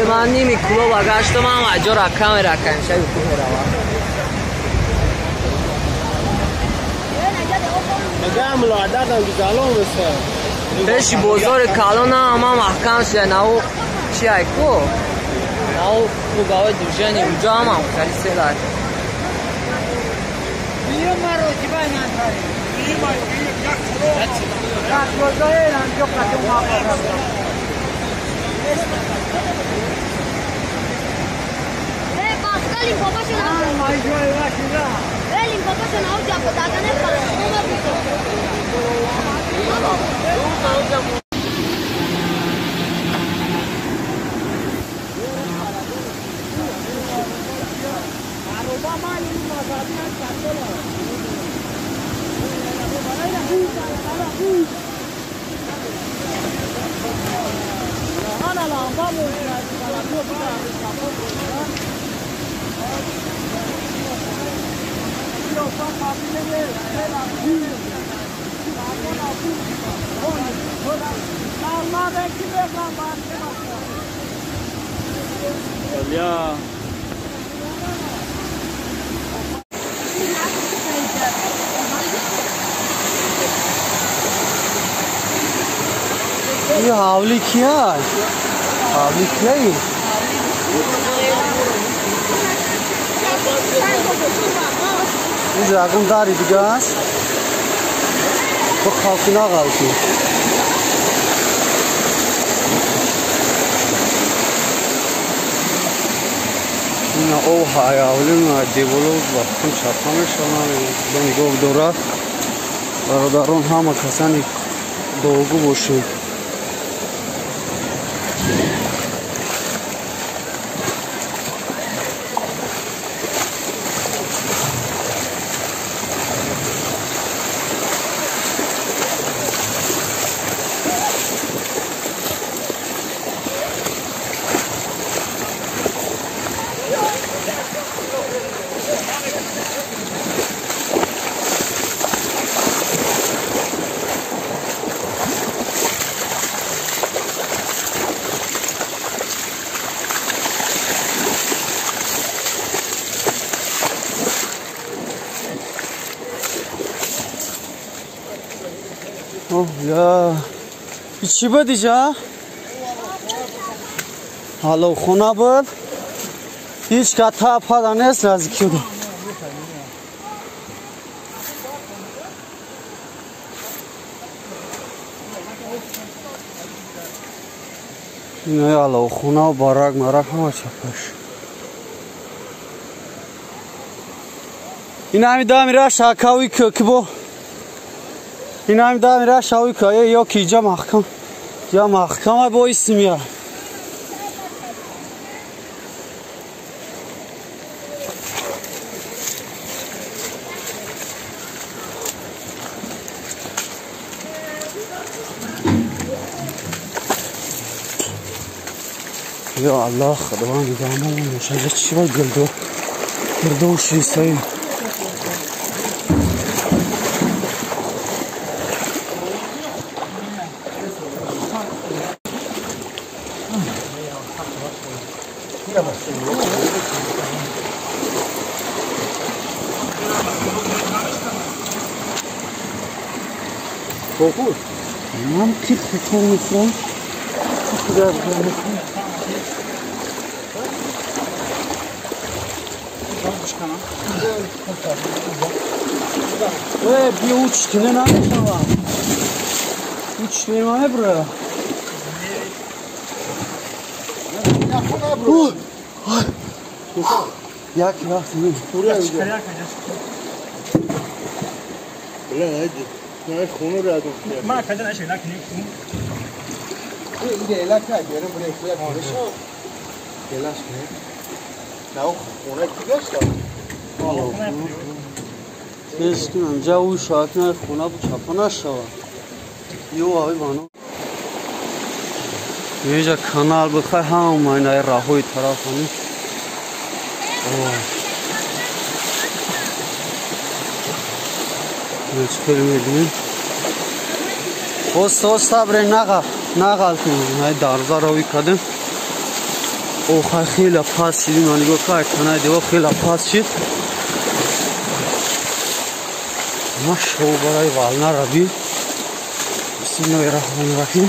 Ман ними клуба гаштам, ама ҷо ракам ракам шаби хуб мерава. Пеши бозори калона ама маҳкам шуда, нав чи ай ку? Нав круговой движение уҷо ама хали селай. ये हावली क्या है? हावली क्या है? ये आगम दारी दिगास तो खाकी ना गालती ना ओ हाय हावली ना देवलो वक्तम छापा में शोना में निगोह दोरा бародарон ҳама касани дуогӯ бошед. Чӣ буд иҷа? Ҳаловхона буд. Ҳеҷ ка тапада нест наздики. Инаи ҳаловхона барак марак ҳама чапаш. Ин ҳами дамира шакави ки бо ин ҳами дамира шави ки ё ки иҷа маҳкам. Я маҳкама бо исмия. Я Аллах, Худованд нигоҳбон бошад. Чӣ ба гирдо гирдо шисаи. Ман ки хутун мехӯрам? Биё учтине намешавам. Учтине мебра. Як вақт Инҷа канал буд, хай ҳама инаи раҳои тараф ҳами. Чӣ хеле мебинем. Оста оста бре нағал, нағал кунем. Инаи дарза равӣ кардем. Охай хеле пас шид, ина нигоҳ кай танаи девор хеле пас шид. Машо барои вална раби. Бисмиллоҳи раҳмони раҳим.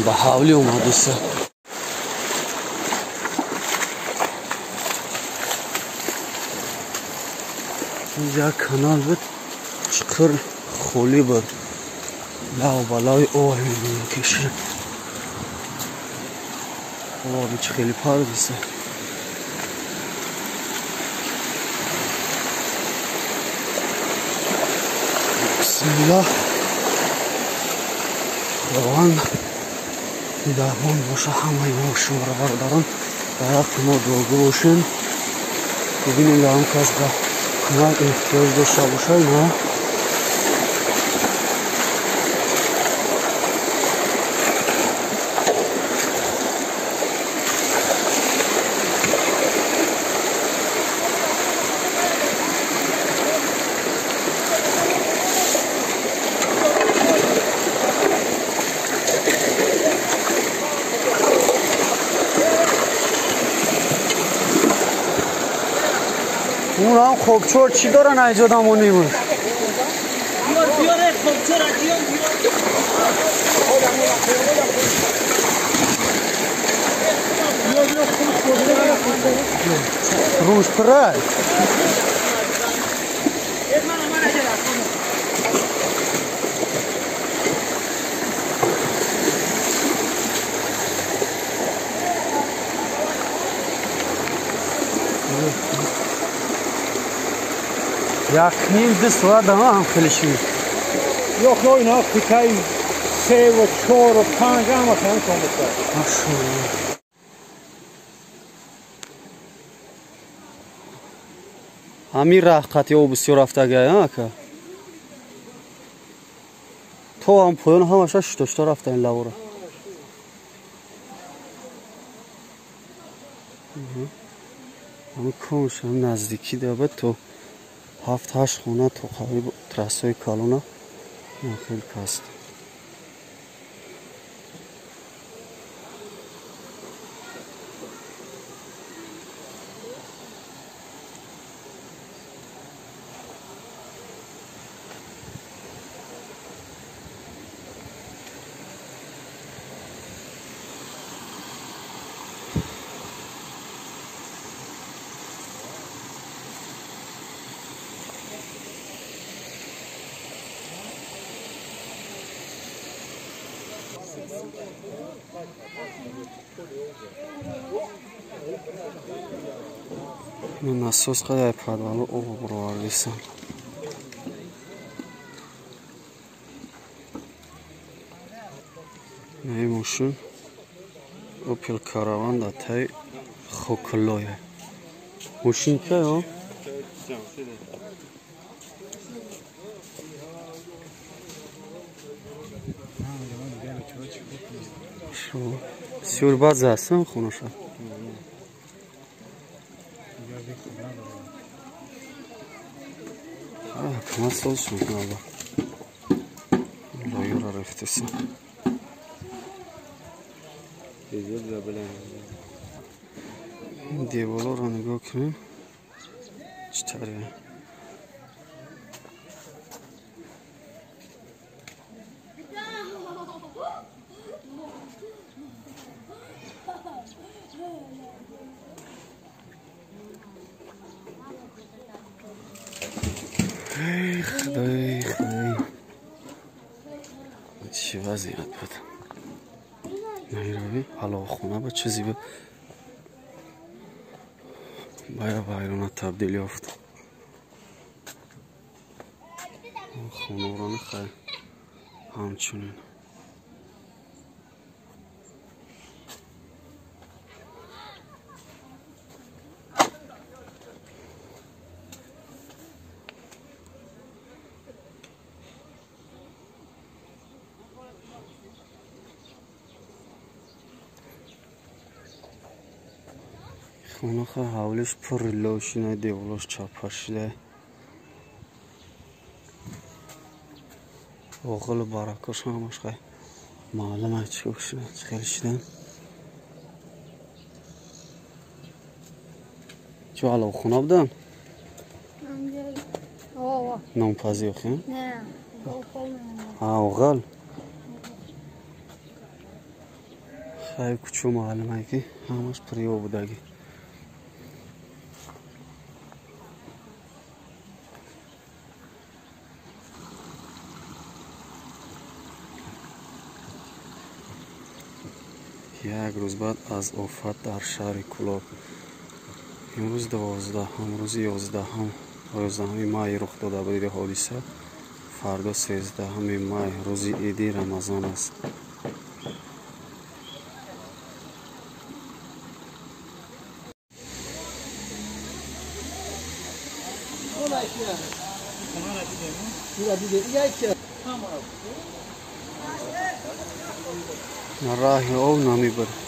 Ба ҳавлӣ омадиса. Як канал буд, чиқир холӣ буд. Лав балои об мекашид. Оби чӣ хеле пардиса. Бисмиллоҳ. Худованд нигаҳбон боша ҳамаи мо шуморо бародарон. Дар ҳаққи мо дуогӯ бошем. Бибинем ягон кас ба кӯмак эҳтиёҷ дошта бошад, ма اونم خبچور چی دارن ایجادمون نیمون بیاره خبچور ادیان روش پره یک نیم دو ساعت هم خیلی شد. Yok اینا کوتاه 3 و 4 و 5 هم مثلا کامل. ҳамин раҳ қатъи об бисёр рафтагай ака. То ҳам поён ҳамаша шитошта рафта ин лавора. Ҳамин конш ҳам наздикӣ даба то 7-8 хона то қариб трассаи калона хеле паст. Насос қадар подвалу об бировардисам. Наи мошин Opel Caravan дар таи хокулоя. Мошин кая? Бисёр бад застам хонаша. Ҳукумат соз мекунад. Лоюра рехтеса. Деворро нигоҳ кунем. Чӣ таре? Худой, худой. Чӣ вазъият буд? Наирави ҳаловхона ба чизе буд. Бая вайрона табдил ёфт. Хонаро нахай ҳамчунин. Хонаха ҳавлиш пурри лошина, деволош чапа шуда. Оғилу баракош ҳамаш хай маълум аст, чӣ хел шидан. Чӣ аловхона будан? Нонпазӣ охи? Оғил? Хай кучо маълум ай ки ҳамаш приё будаги. Як рӯз баъд аз офат дар шаҳри Кӯлоб, имрӯз 12-ҳам, рӯзи 11 май рух дода буд ҳодиса. Фардо 13 май, рӯзи иди Рамазон аст. Раҳи об намебарад.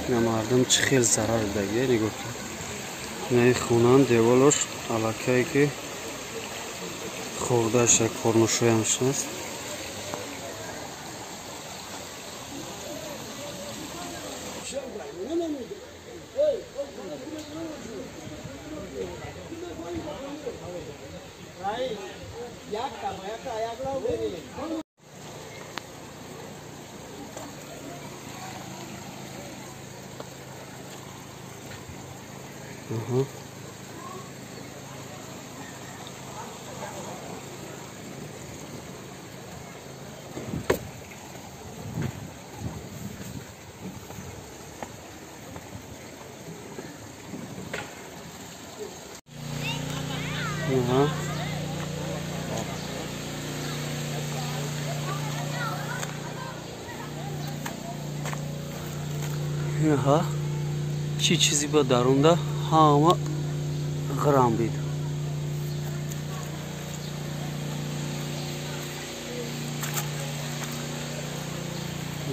Ина мардум чӣ хел зарар дидагия, нигоҳ кун. Инаи хонам деволош аллакае ки хӯрдааш як корношоямш аст. Аҳа, чӣ чизе ба дарунда ҳама ғирам бид.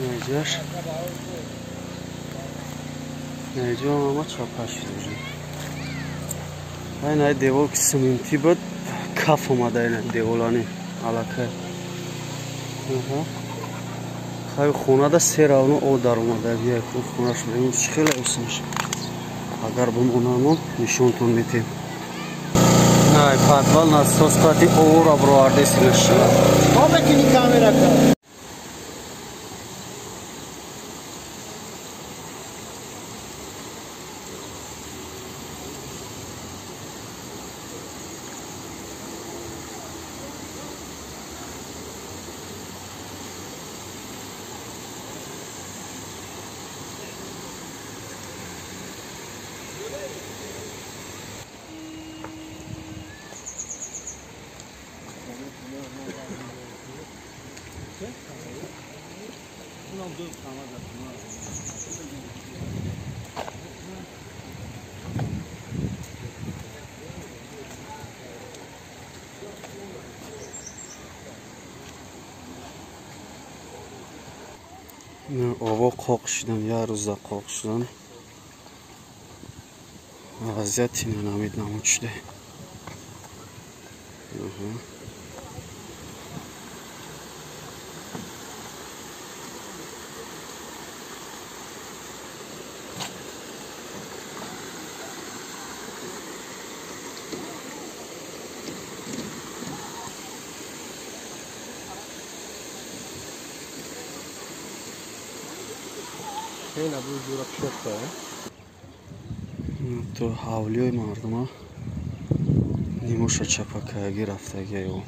Неҷаш неҷо ҳама чапа шуд уже. Ай девол ки симентӣ буд, каф омада ина деволани аллакай. Аҳа, хай хонада се равно об даромада. Як хона шуда чӣ хеле осонш. Агар бимонамон нишонтон метем. Най подвал насос қати овора бировардесинаш. Ово қоқ шудан, як рӯза қоқ шудан. Вазъияти намид намуд шуда. То ҳавлиёи мардума нимоша чапакаягӣ рафтагиаю.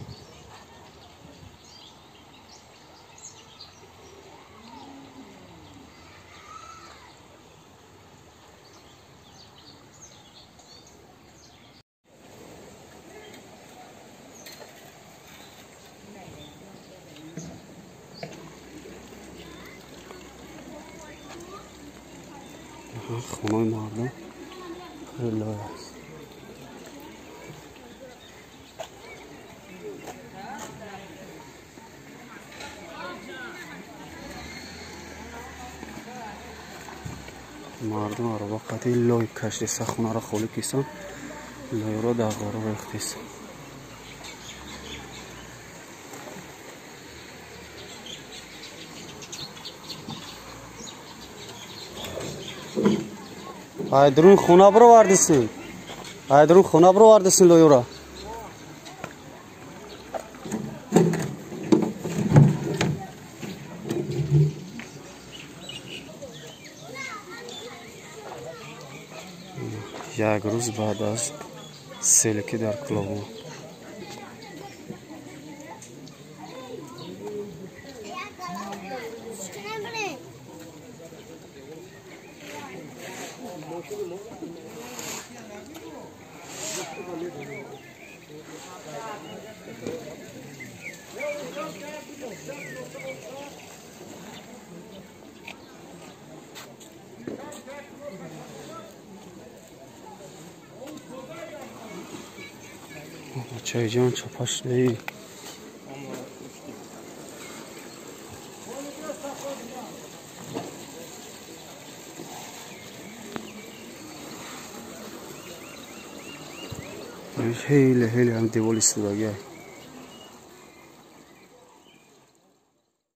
Хонаи мардум хеле аст. Мардум ароба қати лой кашдеса, хонаро холӣ кисан, лойро дар ғоро рехтеса. Айдрун хона бировардисин. Айдрун хона бировардисин лоюра. Як рӯз баъд аз селе ки дар Кӯлобон. Бачаҷон чапа шудаи. Хеле хеле ҳам девол истодагиай.